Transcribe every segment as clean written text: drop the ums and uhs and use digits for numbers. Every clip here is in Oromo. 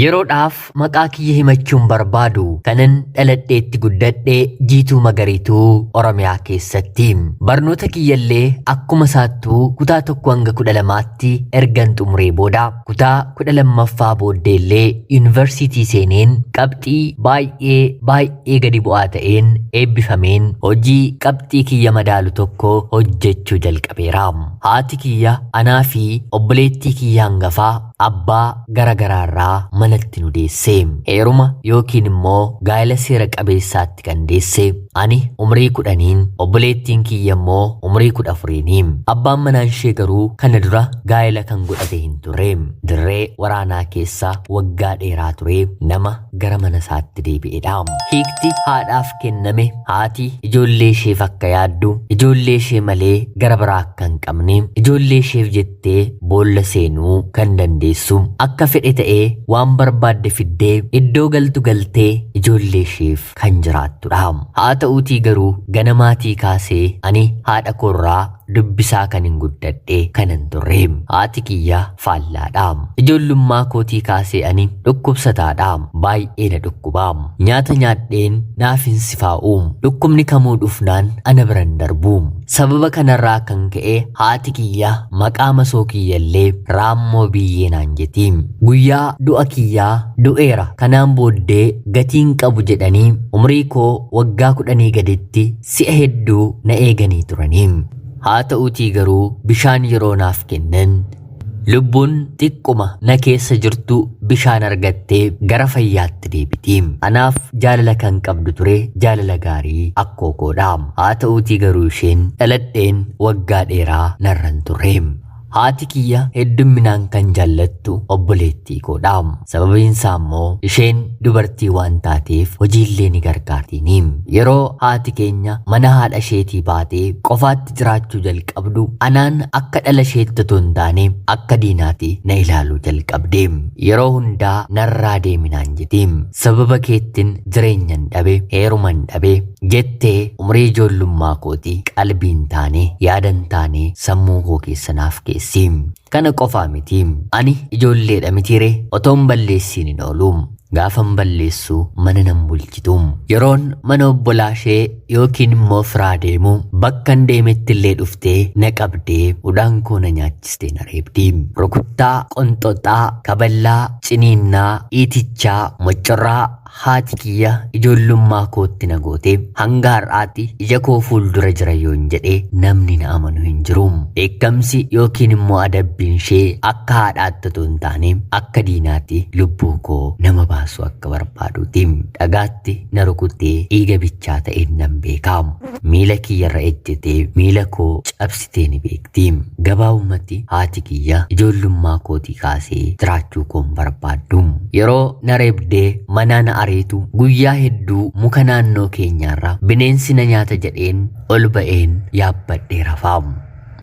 Yeroodhaaf maqaa kiyya himachuun barbaadu kanan dhaladheetti guddadhe Jiituu Magariituu Oromiyaa keessatti. Barnoota kiyyallee akkuma isaattuu kutaa 1 hanga 12tti ergan xumuree booda kutaa 12ffaa booddeellee yuunivarsiitii seeneen qabxii baay'ee baay'ee gadi bu'aa ta'een eebbifameen hojii qabxii kiyya madaalu tokko hojjechuu jalqabeera. Haati kiyya anaa fi obboleettii kiyya hangafaa abbaa gara garaarraa manatti nu deesse. Heeruma yookiin immoo gaa'ela seera qabeessaatti kan deesse ani umrii 10n obboleettiin kiyya immoo umrii 14ni. Abbaan manaan ishee garuu kana dura gaa'ela kan godhate hin turre. Dirree waraanaa keessa waggaa dheeraa ture nama gara mana isaatti deebi'edha. Hiikti haadhaaf kenname haati ijoollee isheef akka yaaddu, ijoollee ishee malee gara biraa akka hin qabne, ijoollee isheef jettee boolla seenuu kan dandeessu, akka fedhe ta'ee waan barbaadde fiddee iddoo galtu galtee ijoollee isheef kan jiraattudha. Haa ta'uutii garuu ganamaatii kaasee ani haadha koorraa dubbisaa kan hin guddadhe kanan turre. Haati kiyya faallaadha. Ijoollummaa kootii kaasee ani dhukkubsataadha. Baay'ee na dhukkuba. Nyaata nyaadheen naaf hin sifaa'u. Dhukkubni kamuu dhufnaan ana bira hin darbu. Sababa kanarraa kan ka'e haati kiyya maqaa masoo kiyyallee raammoo biyyee naan jeti. Guyyaa du'a kiyyaa du'eera kanaan booddee gatiin qabu jedhanii umrii koo waggaa 10 gaditti si'a hedduu na eeganii turanii. Haa ta'uutii garuu bishaan yeroo naaf kennan lubbuun xiqquma na keessa jirtu bishaan argattee gara fayyaatti deebiti. Anaaf jaalala kan qabdu ture jaalala gaarii akkoo koodha. Haa ta'uutii garuu isheen dhaladheen waggaa dheeraa narra hin turre. Haati kiyya heddumminaan kan jaallattu obboleettii koodha. Sababiin isaa immoo isheen dubartii waan taateef hojiillee ni gargaartiini. Yeroo haati keenya mana haadha isheetii baatee qofaatti jiraachuu jalqabdu anaan akka dhala isheetti otoo hin taane akka diinaatti na ilaaluu jalqabde. Yeroo hundaa narraa deemi naan jetti. Sababa keettin jireenyan dhabe, heeruman dhabe jettee umrii ijoollummaa kooti qalbii hin taane, yaada hin taane sammuu koo keessa naaf keessi. Kana qofaa miti. Ani ijoolleedha mitiire otoon balleessiin hin oolu. Gaafan balleessu mana nan bulchitu. Yeroon mana obbolaa ishee yookiin immoo firaa deemu bakkan deemetti illee dhuftee na qabdee udaan koo na nyaachistee na reebdi. Rukuttaa, qonxoxaa, kaballaa, ciniinnaa, iitichaa, moccorraa, Haati kiyya ijoollummaa kootti na goote hanga har'aatti ija koo fuuldura jira yoon jedhe namni na amanu hin jiru. Dheekkamsi yookiin immoo adabbiin ishee akka haadhaatti otoo hin taane akka diinaatti lubbuu koo nama baasuu akka barbaaduuti. Dhagaatti na rukuttee dhiiga bichaa ta'een nan beeka. Miila kiyyarra ejjetee miila koo cabsitee ni beekti. Gabaabumatti haati kiyya ijoollummaa kootii kaasee jiraachuu koo hin barbaaddu. Yeroo na reebdee manaa na ariitu guyyaa hedduu muka naannoo keenyaarra bineensi na nyaata jedheen ol ba'een yaabbadhee rafa.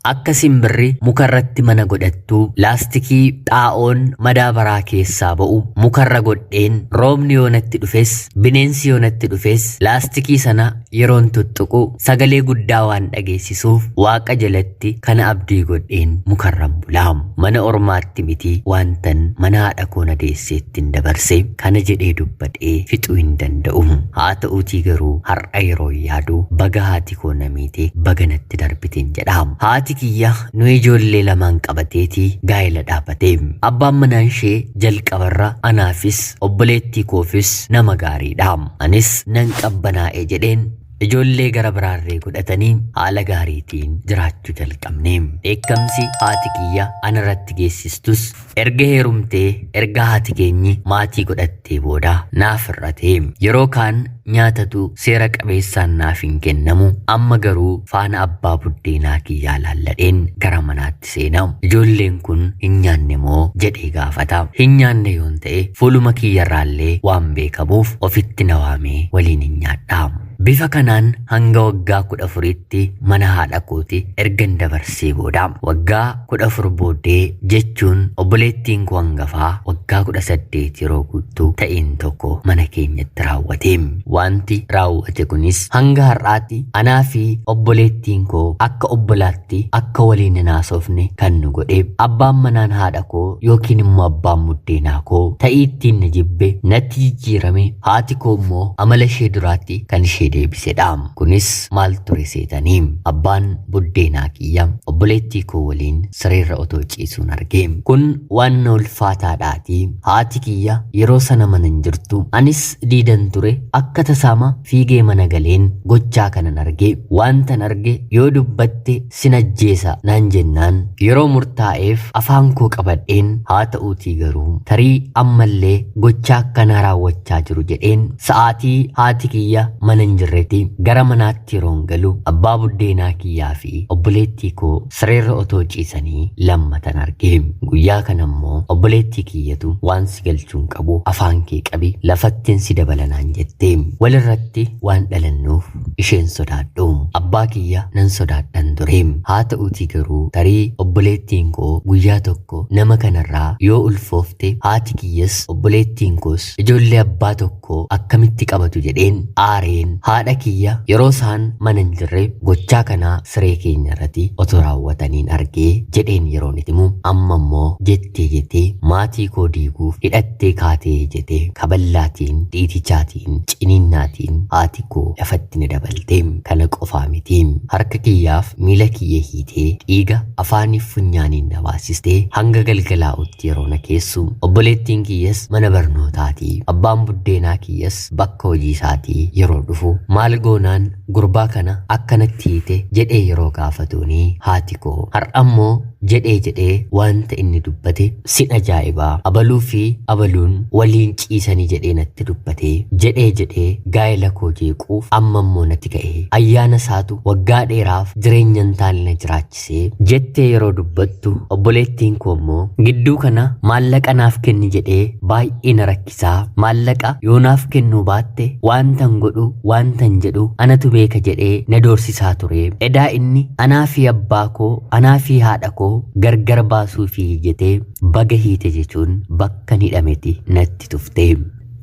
Akka simbirri mukarratti mana godhattu laastikii xaa'oon madaabaraa keessaa ba'u mukarra godheen roobni yoo natti dhufes bineensi yoo natti dhufes laastikii sana yeroon tuttuqu sagalee guddaa waan dhageessisuuf waaqa jalatti kana abdii godheen mukarran bula. Mana ormaatti miti waantan mana haadha koo na deesseettin dabarse kana jedhee dubbadhee fixuu hin danda'u. Haa ta'uutii garuu har'a yeroo yaadu baga haati koo na miite baga natti darbiteen jedha. Haati kiyya nu ijoollee lamaan qabateeti gaa'ela dhaabate. Abbaan manaa ishee jalqabarra anaafis obboleettii koofis nama gaariidha. Anis nan qabbanaa'e jedheen ijoollee gara biraarree godhatanii haala gaariitiin jiraachuu jalqabne. Dheekkamsi haati kiyya anarratti geessistus erga heerumtee erga haati keenyi maatii godhattee booda naaf hir'ate. Yeroo kaan nyaatatu seera qabeessaan naaf hin kennamu. Amma garuu faana abbaa buddeenaa kiyyaa laalladheen gara manaatti seena. Ijoolleen kun hin nyaanne moo jedhee gaafata. Hin nyaanne yoon ta'e fuuluma kiyyarraallee waan beekamuuf ofitti na waamee waliin hin nyaadha. Bifa kanaan hanga waggaa 14tti mana haadha kooti ergan dabarsee booda waggaa 14 booddee jechuun obboleettiin koo hangafaa waggaa 18 yeroo guutuu ta'een tokko mana keenyatti raawwate. Wanti raawwate kunis hanga har'aatti anaa fi obboleettiin koo akka obbolaatti akka waliin hin haasofne kan nu godhe. Abbaan manaan haadha koo yookiin immoo abbaan buddeenaa koo ta'ii ittiin na jibbe natti jijjiirame, haati koo immoo amala ishee duraatti kan ishee deebisedha. Kunis maal ture seetanii? Abbaan buddeenaa kiyya obboleettii koo waliin sireerra otoo ciisuun arge. Kun waan na ulfaataadhaati. Haati kiyya yeroo sana mana hin jirtu. Anis diidan ture. Akka tasaama fiigee mana galeen gochaa kanan arge. Wantan arge yoo dubbatte sin ajjeesa naan jennaan yeroo murtaa'eef afaan koo qabadheen, haa ta'uutii garuu tarii ammallee gochaa akkanaa raawwachaa jiru jedheen sa'aatii haati kiyya mana hin jirretti gara manaatti yeroon galu abbaa buddeenaa kiyyaa fi obboleettii koo sireerra otoo ciisanii lammatan arge. Guyyaa kana immoo obboleettii kiyyatu waan si galchuun qabu, afaan kee qabi, lafattiin si dabalanaan jette. Walirratti waan dhalannuuf isheen sodaadhu. Abbaa kiyya nan sodaadhan ture. Haa ta'uutii garuu tarii obboleettiin koo guyyaa tokko nama kanarraa yoo ulfoofte, haati kiyyas obboleettiin koos ijoollee abbaa tokko akkamitti qabatu jedheen aareen haadha kiyya yeroo isaan mana hin jirre gochaa kanaa siree keenya irratti otoo raawwataniin argee jedheen yeroon itti himu, amma immoo jettee jettee maatii koo diiguuf hidhattee kaatee jette kaballaatiin, dhiitichaatiin, ciniinnaatiin haati koo lafatti ni dabalte. Kana qofaa miti, harka kiyyaaf miila kiyya hiitee dhiiga afaaniif funyaaniin na baasistee hanga galgalaa'utti yeroo na keessu, obboleettiin kiyyas mana barnootaatii, abbaan buddeenaa kiyyas bakka hojii isaatii yeroo dhufu, maal goonaan gurbaa kana akkanatti hiite jedhee yeroo gaafatuuni, haati koo har'ammoo jedhee jedhee wanta inni dubbate sin ajaa'ibaa, abaluu fi abaluun waliin ciisanii jedhee natti dubbate, jedhee jedhee gaa'ela koo jeequuf amma immoo natti ka'e, ayyaana isaatu waggaa dheeraaf jireenya hin taane na jiraachisee jettee yeroo dubbattu, obboleettiin koo immoo gidduu kana maallaqa naaf kenni jedhee baay'ee na rakkisaa, maallaqa yoo naaf kennuu baatte waantan godhu waantan jedhu anatu beeka jedhee na doorsisaa ture, edaa inni anaa fi abbaa koo, anaa fi haadha koo gargar baasuu fi jetee baga hiite jechuun bakka hidhameti natti tufte.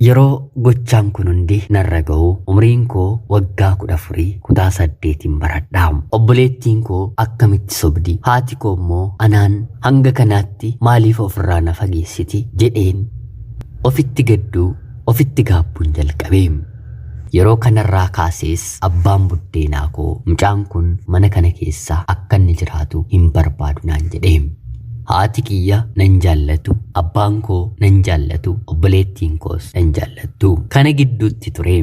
Yeroo gochaan kun hundi narra ga'u umriin koo waggaa 14, kutaa 8n baradha. Obboleettiin koo akkamitti sobdi? Haati koo immoo anaan hanga kanaatti maaliif ofirraa na fageessiti jedheen ofitti gadduu, ofitti gaabbuun jalqabe. Yeroo kanarraa kaasees abbaan buddeenaa koo mucaan kun mana kana keessa akka inni jiraatu hin barbaadu naan jedhe. Haati kiyya nan jaallatu, abbaan koo nan jaallatu, obboleettiin koos nan jaallattu. Kana gidduutti ture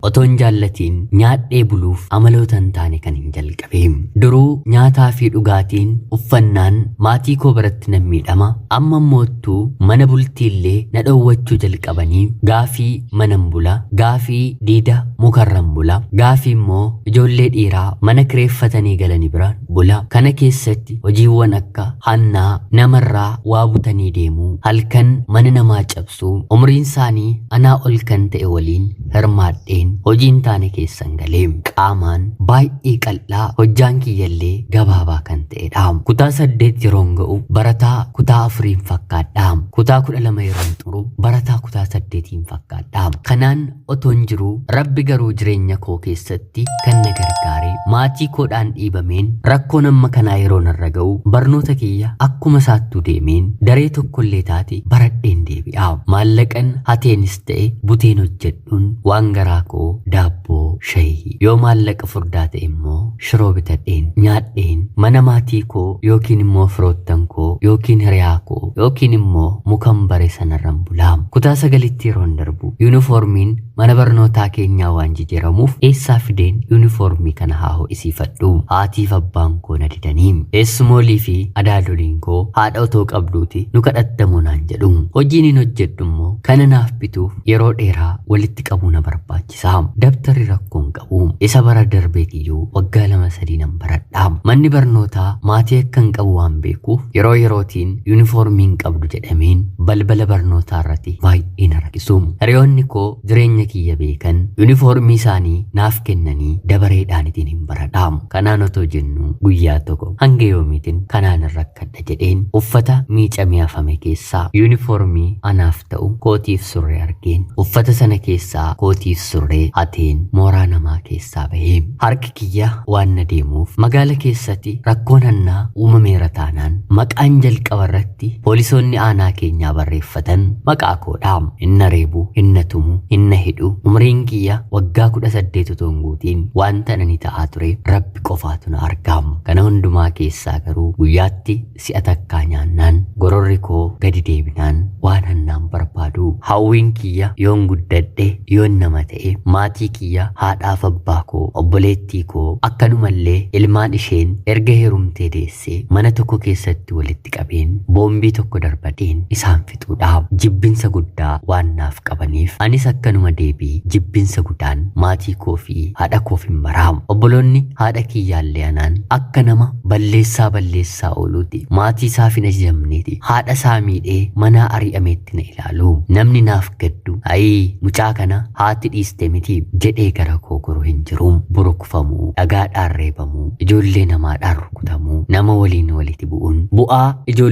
otoon jaallatiin nyaadhee buluuf amaloota hin taane kan hin jalqabe. Duruu nyaataa fi dhugaatiin, uffannaan maatii koo biratti nan miidhama. Amma immoottuu mana bultiillee na dhoowwachuu jalqabanii gaafii manan bula, gaafii diida mukarran bula, gaafii immoo ijoollee dhiiraa mana kireeffatanii galanii bira bula. Kana keessatti hojiiwwan akka hannaa, namarraa waa butanii deemuu, halkan mana namaa cabsuu, umriin isaanii anaa ol kan ta'e waliin hirmaadheen hojii hin taane keessan galee. Qaamaan baay'ee qal'aa, hojjaan kiyyallee gabaabaa kan ta'edha. Kutaa 8 yeroon ga'u barataa kutaa 4n fakkaadha. Kutaa 12 yeroon xumuru barataa kutaa 8n fakkaadha. Kanaan otoon jiruu Rabbi garuu jireenya koo keessatti kan na gargaare, maatii koodhaan dhiibameen rakkoon amma kanaa yeroo narra ga'u barnoota kiyya akkuma isaattuu deemeen daree tokkollee taate baradheen deebi'a. Maallaqan hateenis ta'e buteen hojjedhuun waan garaa koo daabboo, shayii, yoo maallaqa furdaa ta'e immoo shiroo bitadheen nyaadheen mana maatii koo yookiin immoo firoottan koo yookiin hiriyaa koo yookiin immoo mukan bare sanarran bulaa. Kutaa 9tti yeroon darbu yuunifoormiin mana barnootaa keenyaa waan jijjiiramuuf eessaa fideen yuunifoormii kana haa ho'isiifadhu? Haatiif abbaan koo na didanii. Eessumoolii fi adaadoliin koo haadha otoo qabduuti nu kadhattamoo naan jedhu. Hojiin hin hojjedhu immoo kana naaf bituuf yeroo dheeraa walitti qabuu na barbaachisa. Dabtarri rakkoon qabu. Isa bara darbeetiyyuu waggaa 2 3 nan baradha. Manni barnootaa maatii akka hin qabu waan beekuuf yeroo yeroo yerootiin yuunifoormii hin qabdu jedhameen balbala barnootaa irratti baay'ee na rakkisu. Hiriyoonni koo jireenya kiyya beekan yuunifoormii isaanii naaf kennanii dabareedhaan ittiin hin baradha. Kanaan otoo jennu guyyaa tokko hanga yoomiitiin kanaan hin rakkadha jedheen uffata miicamee hafame keessaa yuunifoormii anaaf ta'u kootiif surree argeen uffata sana keessaa kootiif surree hateen mooraa namaa keessaa bahee harki kiyya waan na deemuuf magaala keessatti rakkoon hannaa uumameera taanaan maqaan jalqaba irratti poolisoonni aanaa keenyaa barreeffatan maqaa koodha. Inna reebu, inna tumu, inna hidhu umriin kiyya waggaa 18 otoo hin guutiin wanta ani ta'aa ture rabbi qofaatu na argamu. Kana hundumaa keessaa garuu guyyaatti si'a takkaa nyaannaan gororri koo gadi deebinaan waan hannaan barbaadu. Hawwiin kiyya yoon guddadhe yoon nama ta'e maatii kiyya haadhaaf abbaa koo obboleettii koo akkanumallee ilmaan isheen erga heerumtee deessee mana tokko keessatti walitti qabeen boombii tokko darbadheen isaan fixuudha. Jibbinsa guddaa waan naaf qabaniif anis akkanuma deebii jibbinsa guddaan maatii koo fi haadha koof hin baraamu. Obboloonni haadha kiyyaallee anaan akka nama balleessaa balleessaa ooluuti. Maatii isaaf hin ajajamneeti. Haadha isaa miidhee manaa ari'ameetti na ilaalu. Namni naaf gaddu ayii mucaa kana haati dhiiste miti jedhee gara koo goru hin jiru. Burukfamuu, dhagaadhaan reebamuu, ijoollee namaadhaan rukutamuu, nama waliin walitti bu'uun bu'aa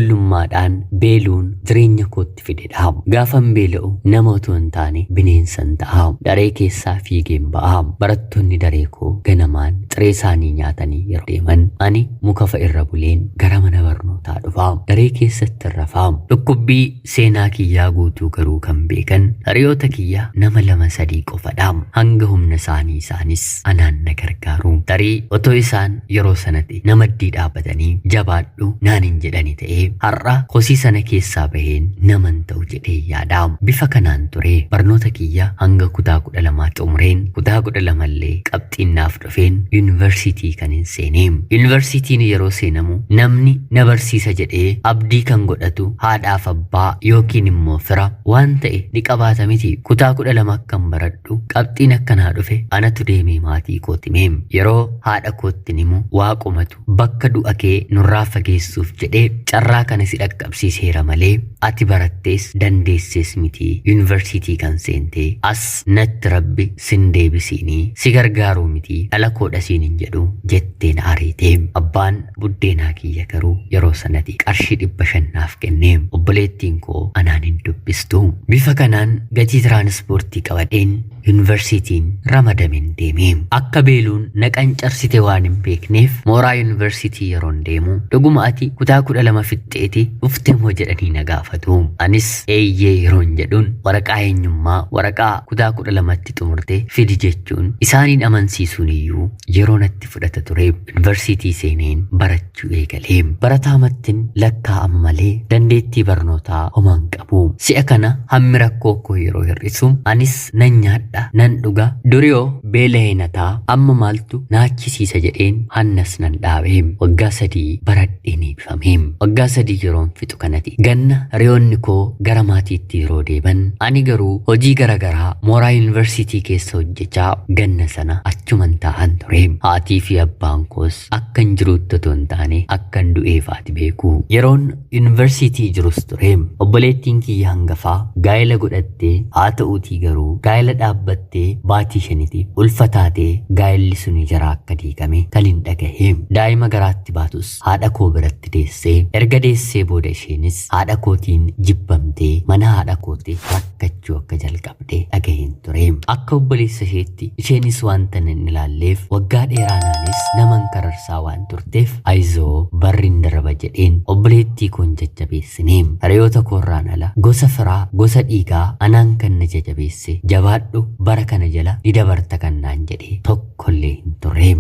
ijoollummaadhaan beeluun jireenya kootti fidedha. Gaafan beela'u nama otoo hin taane bineensan ta'a. Daree keessaa fiigeen ba'a. Barattoonni daree koo ganamaan ciree isaanii nyaatanii yeroo deeman ani muka fa'a irra buleen gara mana barnootaa dhufa. Daree keessatti rafaa. Dhukkubbii seenaa kiyyaa guutuu garuu kan beekan hiriyoota kiyya nama lama sadii qofadha. Hanga humna isaanii isaanis anaan na gargaaru. Tarii otoo isaan yeroo sanatti nama maddii dhaabbatanii jabaadhu naan hin jedhani ta'ee har'a kosii sana keessaa baheen naman ta'u jedhee yaada. Bifa kanaan ture barnoota kiyya hanga kutaa 12 xumureen kutaa 12 illee qabxiin naaf dhufeen yuunivarsiitii kan hin seene. Yuunivarsiitiin yeroo seenamu namni na barsiisa jedhee abdii kan godhatu haadhaaf abbaa yookiin immoo fira waan ta'e ni qabaata miti. Kutaa 12 akkan baradhu qabxiin akkanaa dhufe anatu deemee maatii kootti hime. Yeroo haadha kootti himu waaqumatu bakka du'a kee nurraa fageessuuf jedhee carraa kana si dhaqqabsiiseera malee ati barattees dandeessees miti yuunivarsiitii kan seentee as natti rabbi sin deebisiinii si gargaaruu miti dhala koodha siin hin jedhu jetteen ariite. Abbaan buddeenaa kiyya garuu yeroo sanatti qarshii 500 naaf kenne. Obboleettiin koo anaan hin dubbistu. Bifa kanaan gatii tiraanispoortii qabadheen yuunivarsiitiin ramadamen deeme. Akka beeluun na qancarsite waan hin beekneef mooraa yuunivarsiitii yeroon deemu dhuguma ati kutaa 12 fixxeeti dhufte moo jedhanii na gaafatu. Anis eeyyee yeroon jedhuun waraqaa eenyummaa waraqaa kutaa 12tti xumurte fidi jechuun isaaniin amansiisuun iyyuu yeroo natti fudhata ture. Yuunivarsiitii seeneen barachuu eegalee. Barataa mattin lakkaa'ama malee dandeettii barnootaa homaa hin qabu. Si'a kana hammi rakkoo koo yeroo hir'isu anis nan nyaadha nan dhuga duriyoo beela'ee nataa amma maaltu naachisiisa jedheen hannas nan dhaabe. Waggaa 3 baradheen eebbifame. Waggaa 3 yeroon fixu kanatti ganna hiriyoonni koo gara maatiitti yeroo deeban ani garuu hojii garaagaraa mooraa yuunivarsiitii keessa hojjechaa ganna sana achuman taa'an ture. Haatii fi abbaan koos akkan jirutti otoo hin taane akkan du'eefaati beeku. Yeroon yuunivarsiitii jirus ture. Obboleettiin kiyya hangafaa gaa'ela godhattee haa ta'uutii garuu gaa'ela dhaabbattee baatii 5tti ulfa taatee gaa'elli suni jaraa akka diigame kan hin dhagahe. Daa'ima garaatti baatus haadha koo biratti deessee erga deessee booda isheenis haadha kootiin jibbamtee mana haadha kootti rakkachuu akka jalqabde dhagaheen ture. Akka obboleessa isheetti isheenis wanta hin ilaalleef waggaa dheeraanaanis naman kararsaa waan turteef ayizoo barri hin darba jedheen obboleettii koon jajjabeessine. Hiriyoota koorraan ala gosa firaa gosa dhiigaa anaan kan na jajjabeesse jabaadhu bara kana jala ni dabarta kan naan jedhe tokkollee hin turre.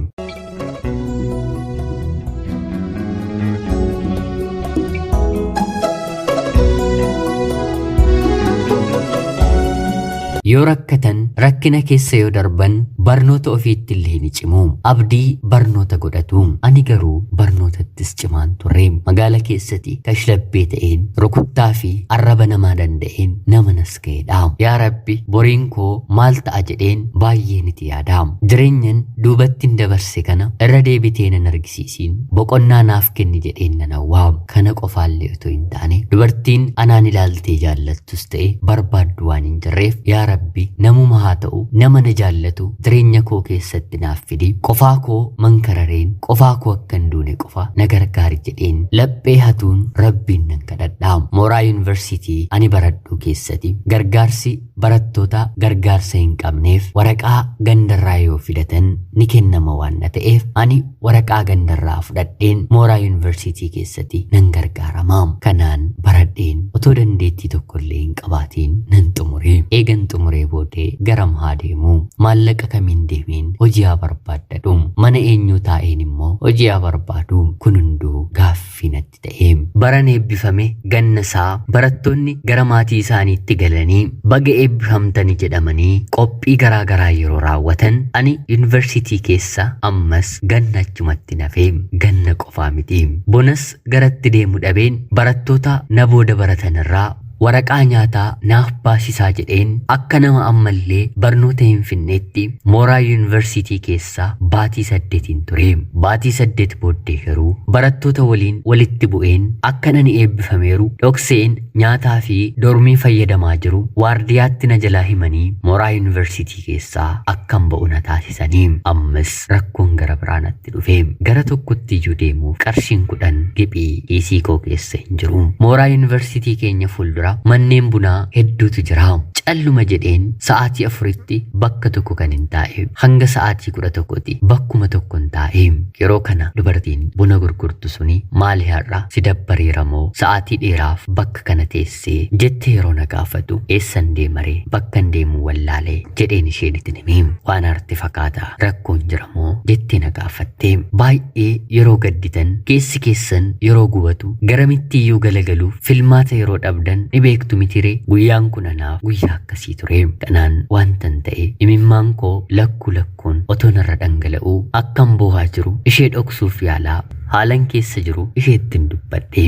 Yoo rakkatan rakkina keessa yoo darban barnoota ofiitti illee ni cimu. Abdii barnoota godhatu. Ani garuu barnootattis cimaan ture. Magaala keessatti kashlabbee ta'een rukuttaa fi arraba namaa danda'een nama nas ga'edha. Yaa Rabbi boriin koo maal ta'a jedheen baay'een itti yaada. Jireenyan Duubattiin dabarse kana irra deebitee nan argisiisiin, boqonnaa naaf kenni jedheen nan hawwaa. Kana qofaallee otoo hin taane, dubartiin anaan ilaaltee jaallattus ta'e barbaaddu waan hin jirreef, yaa Rabbi, namuma haa ta'u nama na jaallatu jireenya koo keessatti naaf fidi, qofaa koo mankarareen qofaa koo akka hin duune qofa na gargaari jedheen laphee hatuun Rabbiin nan kadhadha. Mooraa yuunivarsiitii ani baradhu keessatti gargaarsi barattoota gargaarsa hin qabneef waraqaa gandarraa yoo fidatan ni kennama waan na ta'eef, ani waraqaa gandarraa fudhadheen mooraa yuunivarsiitii keessatti nan gargaarama. Kanaan baradheen otoo dandeettii tokkollee hin qabaatiin nan xumure. Eegan xumuree booddee garam haa deemu? Maallaqa kamiin deemeen hojii haa barbaaddadhu? Mana eenyuu taa'een immoo hojii haa barbaadu? Kun hunduu gaaffii natti ta'e. Baran eebbifame ganna isaa barattoonni gara maatii isaaniitti galanii baga eebbifamtani jedhamanii qophii garaa garaa yeroo raawwatan, ani yuunivarsiitii keessa ammas ganna achumatti nafee. Ganna qofaa miti, bonas garatti deemu dhabeen barattoota na booda baratan irraa waraqaa nyaataa naaf baasisaa jedheen akka nama ammallee barnoota hin finneetti mooraa yuunivarsiitii keessa baatii 8 ture. Baatii 8 booddee garuu barattoota waliin walitti bu'een akka ani eebbifameeru dhokseen nyaataa fi dormii fayyadamaa jiru waardiyaatti na jalaa himanii mooraa yuunivarsiitii keessaa akkan ba'u na taasisanii. Ammas rakkoon gara biraa natti dhufe. Gara tokkotti iyyuu deemuuf qarshiin 10 giphii kiisii koo keessa hin jiru. Mooraa yuunivarsiitii keenya fuuldura manneen bunaa hedduutu jira. Calluma jedheen sa'aatii 4tti bakka tokko kan hin taa'e hanga sa'aatii 11tti bakkuma tokko hin taa'e. Yeroo kana dubartiin buna gurgurtu suni, "Maali, har'a si dabbareera moo sa'aatii dheeraaf bakka kana teessee?" jettee yeroo na gaafatu, "Eessan deemaree? Bakkan deemuu wallaalee," jedheen isheen itti hime. "Waan aarte fakkaata, rakkoon jira moo?" jettee na gaafatte. Baay'ee yeroo gadditan, keessi keessan yeroo gubatu, garamitti iyyuu galagaluuf filmaata yeroo dhabdan ni beektu mitiree? Guyyaan kun anaaf guyyaa akkasii ture. Kanaan wantan ta'e, imimmaan koo lakkuu lakkuun otoo narra dhangala'uu akkan boohaa jiru ishee dhoksuuf yaalaa haalan keessa jiru isheettiin dubbadhe.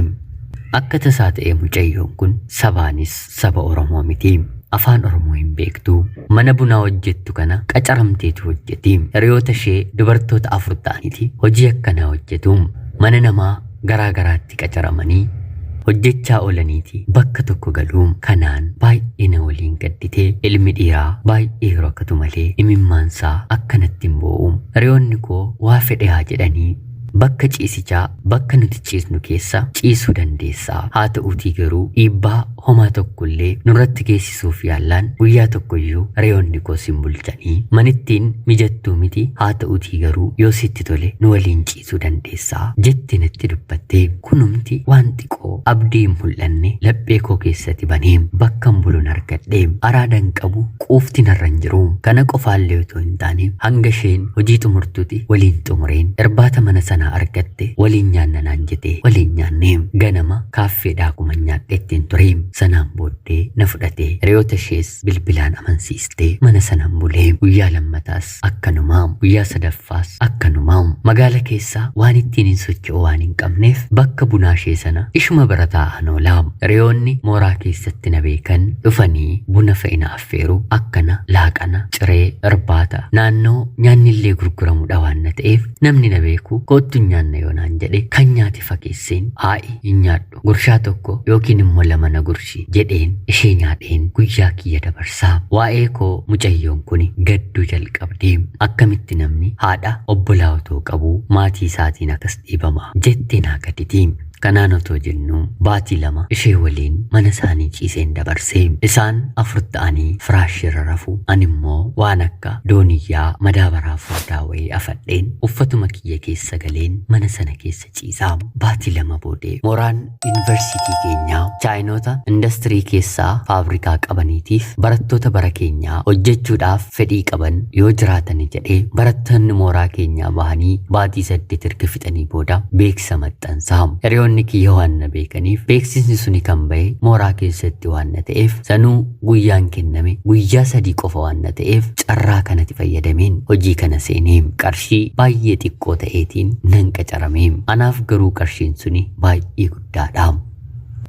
Akka tasaa ta'e mucayyoon kun sabaanis saba Oromoo miti. Afaan Oromoo hin beektu. Mana bunaa hojjettu kana qacaramteetu hojjeti. Hiriyoota ishee dubartoota 4 ta'aniiti hojii akkanaa hojjetu. Mana namaa garaa garaatti qacaramanii hojjechaa oolaniiti bakka tokko galuu. Kanaan baay'ee na waliin gaddite. Ilmi dhiiraa baay'ee rakkatu malee imimmaansaa akkanatti hin boo'u. Hiriyoonni koo waa fedhe haa jedhanii, bakka ciisichaa bakka nuti ciisnu keessa ciisuu dandeessaa, haa ta'uutii garuu dhiibbaa homaa tokkollee nurratti geessisuuf yaallaan guyyaa tokkoyyuu hiriyoonni koo sin bulchanii, manittiin mijattuu miti, haa ta'uutii garuu yoo sitti tole nu waliin ciisuu dandeessaa, jetti natti dubbatte. Kunumti waan xiqqoo abdii hin mul'anne laphee koo keessatti banee bakkan buluun argadhe. Araadan qabu, quufti narra hin jiru. Kana qofaallee otoo hin taane, hanga isheen hojii xumurtuuti waliin xumureen irbaata mana sanaa argatte waliin nyaanna naan jete, waliin nyaanne. Ganama kaaffeedhaa akkuma nyaadhettiin ture. Sanaan booddee na fudhate, hiriyoota ishees bilbilaan amansiiste, mana sanaan bulee. Guyyaa lammataas akkanuma, guyyaa sadaffaas akkanuma. Magaala keessa waan ittiin hin socho'u waan hin qabneef bakka bunaa ishee sana ishuma bira taa'an oola. Hiriyoonni mooraa keessatti na beekan dhufanii buna fa'i na affeeru. Akkana laaqana, ciree, irbaata naannoo nyaanni illee gurguramudha waan na ta'eef, namni na beeku "Koottu nyaanna" yoo naan jedhe, kan nyaate fakeesseen "Haa'i, hin nyaadhu, gurshaa tokko yookiin immoo lama na gurshi" jedheen ishee nyaadheen guyyaa kiyya dabarsaa. Waa'ee koo mucayyoon kun gadduu jalqabde. "Akkamitti namni haadha obbolaa otoo qabu maatii isaatiin akkas dhiibama?" jettee naa gadditi. Kanaan otoo jennu baatii 2 ishee waliin mana isaanii ciiseen dabarse. Isaan 4 ta'anii firaashirra rafu, ani immoo waan akka dooniyyaa madaabaraa furdaa wayii afadheen uffatuma kiyya keessa galeen mana sana keessa ciisaa. Baatii 2 boodee mooraan yuunivarsiitii keenyaa chaayinoota indastirii keessaa faabrikaa qabaniitiif barattoota bara keenyaa hojjechuudhaaf fedhii qaban yoo jiraatani jedhee barattoonni mooraa keenyaa bahanii baatii 8 erga fixanii booda beeksisa maxxansaa. Hiriyoonni kiyya waan na beekaniif, beeksisni suni kan bahe mooraa keessatti waan na ta'eef, sanuu guyyaan kenname guyyaa 3 qofa waan na ta'eef, carraa kanatti fayyadameen hojii kana seenee qarshii baay'ee xiqqoo ta'eetiin nan qacarame. Anaaf garuu qarshiin suni baay'ee guddaadha.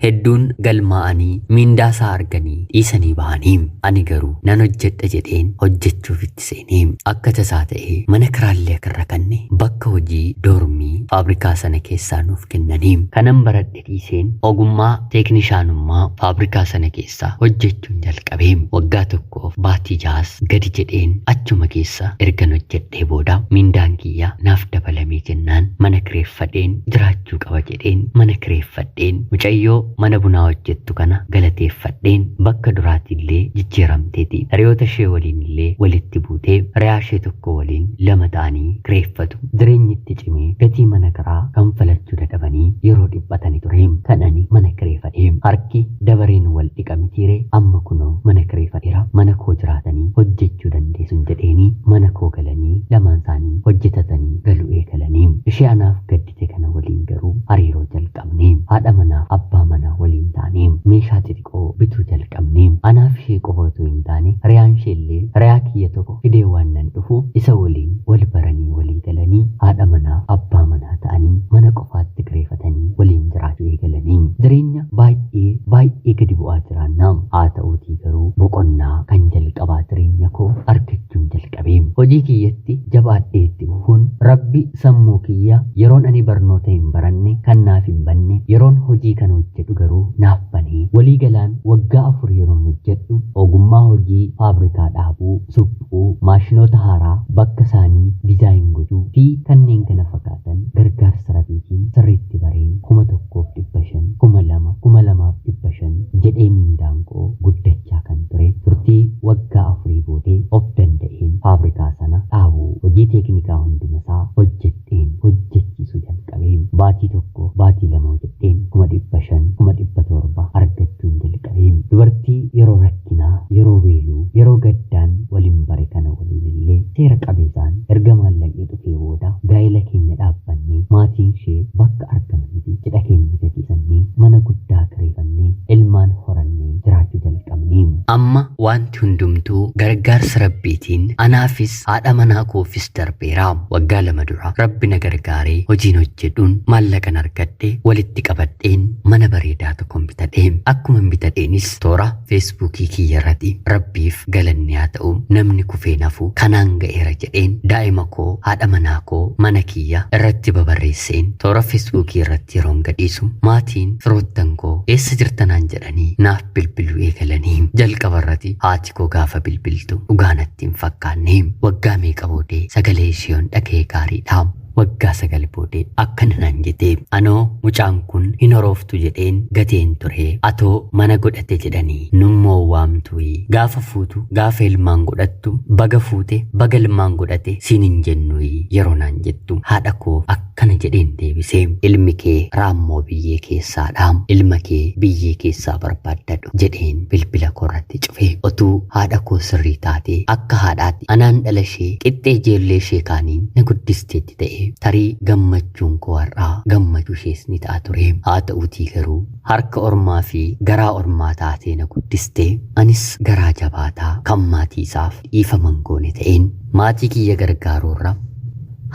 Hedduun galmaa'anii miindaa isaa arganii dhiisanii bahanii. Ani garuu nan hojjedha jedheen hojjechuuf itti seenee akka tasaa ta'ee mana kiraallee akka irra kanne bakka hojii doormii faabrikaa sana keessaa nuuf kennanii. Kanan baradhe dhiiseen ogummaa teeknishaanummaa faabrikaa sana keessaa hojjechuun jalqabee waggaa tokkoof baatii jahas gadi jedheen achuma keessa ergan hojjedhee booda miindaan kiyya naaf dabalamee jennaan mana kireeffadheen jiraachuu qaba jedheen mana kireeffadheen mucayyoo mana bunaa hojjettu kana galateeffadheen bakka duraatiillee jijjiiramteeti. Hiriyoota ishee waliin illee walitti buutee hiriyaa ishee tokko waliin lama ta'anii kireeffatu. Jireenyi itti cimee gatii mana kiraa kanfalachuu dadhabanii yeroo dhiphatanii ture. Kan ani mana kireeffadhee harki dabareen wal dhiqa mitiiree amma kunoo mana kireeffadheera mana koo jiraatanii hojjechuu dandeessun jedheeni mana koo galanii lamaan isaanii hojjetatanii galuu eegalanii. Ishee anaaf gaddite kana waliin garuu hariiroo jalqabne. Haadha manaaf abbaa manaa waliin taane meeshaa xixiqqoo bituu jalqabne. Anaaf ishee qofa otoo hin taane hiriyaan ishee illee hiriyaa kiyya tokko fidee waan nan dhufu isa waliin wal baranii walii galanii haadha manaaf abbaa manaa ta'anii mana qofaatti kireeffatanii waliin jiraachuu eegalanii. Jireenya baay'ee baay'ee gadi bu'aa jiraannaa. Haa ta'uutii garuu boqonnaa kan jalqabaa jireenya koo argachuun jalqabe. Hojii kiyyatti jabaadhee itti fufuun Rabbi sammuu kiyya yeroon ani barnoota hin baranne kan naaf hin banne yeroon hojii kana hojjedhu garuu naaf banee walii galaan waggaa 4 yeroon hojjedhu ogummaa hojii faabrikaa dhaabuu, suphuu, maashinoota haaraa bakka isaanii dizaayin gochuu fi kanneen kana fakkaatan gargaarsa Rabbiitiin sirriitti bareen 1500, 2000, 2500 jedhee miindaan koo guddachaa kan ture turtii waggaa 4 boodee of danda'een faabrikaa sana dhaabuu hojii teeknikaa hundumasaa hojjedheen hojjechiisuu jalqabee baatii tokko baatii lama hojjedheen 500,000, 700,000 argachuun jalqabee. Dubartii yeroo rakkinaa, yeroo beeluu, yeroo gaddaan waliin bare kana waliin illee seera qabeessaan erga maallaqni dhufee booda gaa'ela keenya dhaabbannee maatiin ishee bakka argamanitti cidha keenya gaggeessannee mana guddaa kireeffannee ilmaan horannee jiraachuu jalqabne. Amma wanti hundumtuu gargaarsa Rabbiitiin anaafis haadha manaa koofis darbeera. Waggaa 2 dura Rabbi na gargaaree hojiin hojjedhuun maallaqan argadhe walitti qabadheen mana bareedaa tokkon bitadhe. Akkuma bitadheenis toora feesbuukii kiyya irratti Rabbiif galanni haa ta'u namni kufee nafu kanaan ga'eera jedheen daa'ima koo haadha manaa koo mana kiyya irratti babarreesseen toora feesbuukii irratti yeroon gadhiisu maatiin firoottan koo eessa jirtanaan jedhanii naaf bilbiluu eegalanii. Jalqaba irratti haati koo gaafa bilbiltu dhugaa natti hin fakkaanne. Waggaa meeqa boodee sagalee ishee yoon dhaga'e gaariidha. Waggaa 9 boodee akkana naan jette, anoo mucaan kun hin horooftu jedheen gateen ture, atoo mana godhate jedhanii nummoo waamtuyi, gaafa fuutu gaafa ilmaan godhattu baga fuute baga ilmaan godhate siin hin jennuyi yeroo naan jettu haadha koo akkana jedheen deebise, ilmi kee raammoo biyyee keessaadha, ilma kee biyyee keessaa barbaaddadhu jedheen bilbila koorratti cufe. Otuu haadha koo sirrii taate akka haadhaatti anaan dhala ishee qixxee ijoollee ishee kaaniin na guddisteetti ta'e tarii gammachuun koo har'aa gammachuu ishees ni ta'a ture. Haa ta'uutii garuu harka ormaa fi garaa ormaa taatee na guddiste. Anis garaa jabaataa kan maatii isaaf dhiifama hin goone ta'een maatii kiyya gargaaruurra,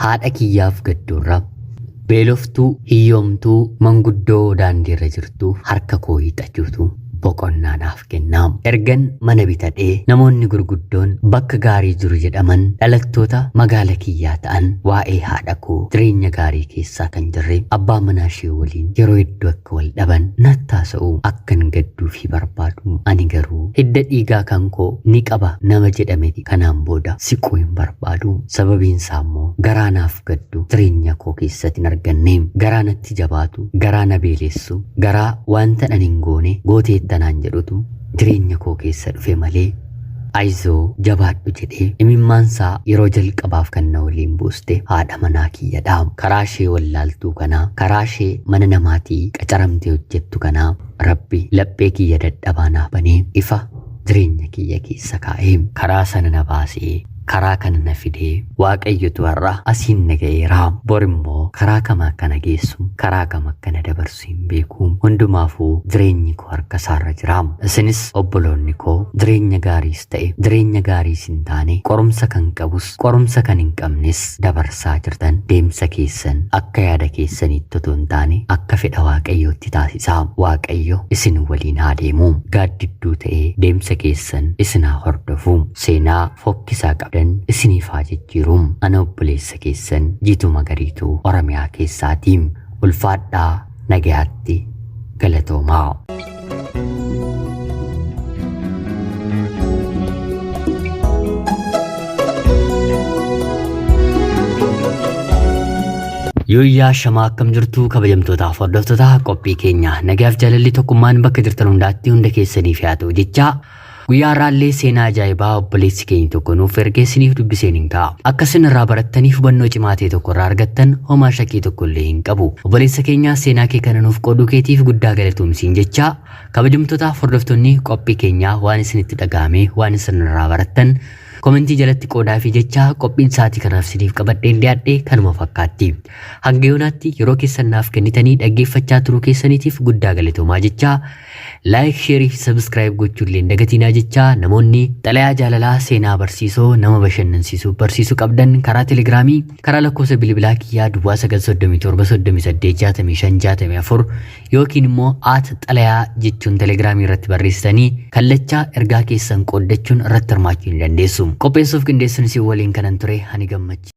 haadha kiyyaaf gadduurra, beeloftuu, hiyyoomtuu, manguddoo daandiirra jirtuuf harka koo hiixachuutu boqonnaa naaf kenna. Ergan mana bitadhee namoonni gurguddoon bakka gaarii jiru jedhaman dhalattoota magaala kiyyaa ta'an waa'ee haadha koo jireenya gaarii keessaa kan jirre abbaa manaa ishee waliin yeroo hedduu akka wal dhaban nattaasa'u akkan gadduu fi barbaadu. Ani garuu hidda dhiigaa kan koo ni qaba nama jedhameti kanaan booda siquu hin barbaadu. Sababiin isaa immoo garaa naaf gaddu jireenya koo keessatti hin arganne. Garaa natti jabaatu, garaa na beelessu, garaa wanta ani hin goone gooteettanaan jedhutu jireenya koo keessa dhufe malee ayizoo jabaadhu jedhee imimmaansaa yeroo jalqabaaf kan na waliin buuste haadha manaa kiyyadha. Karaa ishee wallaaltuu kanaa, karaa ishee mana namaatii qacaramtee hojjettu kanaa Rabbi laphee kiyya dadhabaa naaf banee ifa jireenya kiyya keessa kaa'ee karaa sana na baasee Karaa kana na fidee Waaqayyotu har'a asiin na ga'eera. Bor immoo karaa kam akka na geessu, karaa kam akka na dabarsu hin beeku. Hundumaafuu jireenyi koo harka isaarra jira. Isinis obboloonni koo jireenya gaariis ta'e jireenya gaariis hin taane qorumsa kan qabus qorumsa kan hin qabnes dabarsaa jirtan deemsa keessan akka yaada keessaniitti otoo hin taane akka fedha Waaqayyootti taasisaa. Waaqayyo isin waliin haa deemu. Gaaddidduu ta'ee deemsa keessan isin haa hordofu. Seenaa fokkisaa qabdan isiniif haa jijjiiru. Ana obboleessa keessan Jiituu Magariituu Oromiyaa keessaati. Ulfaadhaa nagayaatti galatoomaa. Yooyyaa shamaa akkam jirtu kabajamtootaaf hordoftoota qophii keenya nagaaf jaalalli tokkummaan bakka jirtan hundaatti hunda keessaniif haa ta'u jechaa guyyaa har'aallee seenaa ajaa'ibaa obboleessi keenya tokko nuuf ergee isiniif dubbiseen hin ka'a. Akka isin irraa barattaniif hubannoo cimaa ta'e tokko irraa argattan homaa shakkii tokko illee hin qabu. Obboleessa keenya seenaa kee kana nuuf qooduu keetiif guddaa galatoomsiin jechaa kabajamtootaaf hordoftoonni qophii keenyaa waan isinitti dhaga'ame waan isin irraa barattan komentii jalatti qoodaa fi jechaa qophiin sa'aatii kanaaf isiniif qabadheen dhiyaadhe kanuma fakkaatti. Hanga yoonaatti yeroo keessan naaf kennitanii dhaggeeffachaa turuu keessaniitiif guddaa galatoomaa jechaa laayik, sheerii fi sabiskiraayib gochuu illee hin dagatinaa jechaa namoonni xalayaa jaalalaa seenaa barsiisoo nama bashannansiisuu barsiisuu qabdan karaa telegiraamii karaa lakkoofsa bilbilaa kiyyaa duwwaa 937 38 65 64 yookiin immoo aat xalayaa jechuun telegiraamii irratti barreessitanii kallachaa ergaa keessan qooddachuun irratti hirmaachuu ni dandeessu. Qopheessuuf qindeessuun isin waliin kanan ture ani gammachi.